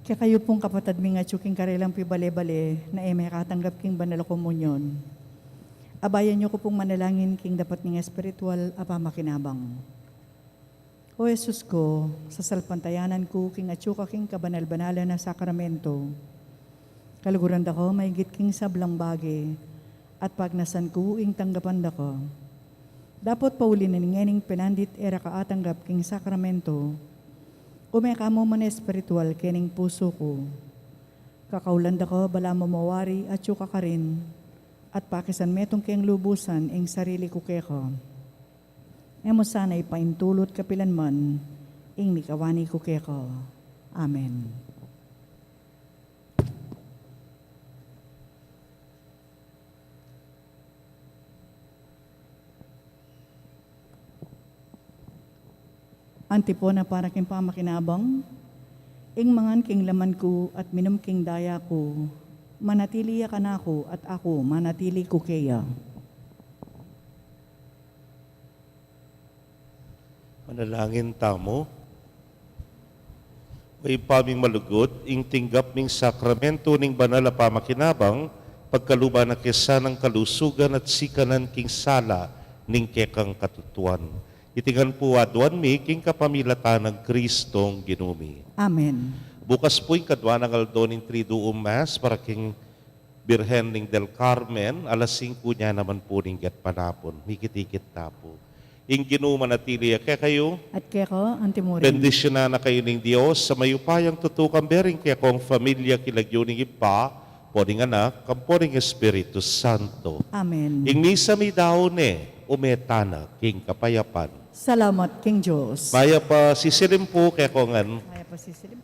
Kekayu pung kapatad ming atyu king karelang pibale-bale na e mekatanggap king banal a komunyon, abayan yu ku pung manalangin king dapat ning espiritual a pamakinabang. O Jesus ku, sasalpantayanan ku king atyu ka king kabanal-banalan a sakramento. Kaluguran da ka maigit king sablang bage, at pagnasan ku ing tanggapan da ka. Dapot pauli na ning ngening penandit e ra ka atanggap king sakramento, ume ka mu man espiritual kening pusu ku. Kakaulan da ka balamu mawari atyu ka karin, at pakisan metung keng lubusan ing sarili ku keka. E mu sana ipaintulut kapilan man ing mikawani ku keka. Amen. Antipona para king pamakinabang, ing mangan king laman ku at minum king daya ku, manatili ya kanaku at aku manatili ku keya. Manalangin tamu. O Ibpa ming malugud, ing tinggap ming sakramento ning banal a pamakinabang, pagkaluban na ke sanang kalusugan at sikanan king sala ning kekang katutuan. Iti ngan pu aduan mi king kapamilatan nang Kristong Ginu mi. Amen. Bukas pu ing kadua nang aldo ning Triduum Mass para king Birhen ning del Carmen, alas singku nia naman pu ning gatpanapun. Mikit-ikit ta pu. Ing Ginu manatili ya kekayu. At keka antimurin. Bendisyunan na kayu ning Dios a mayupayang tutu, kambe ring kekong familia, king lagyu ning Ibpa, ampo ning Anak, ampo ning Espiritu Santo. Amen. Ing misa midaun ne, ume tana king kapayapan. Salamat king Dios. Mayap a sisilim pu kekongan. Mayap a sisilim.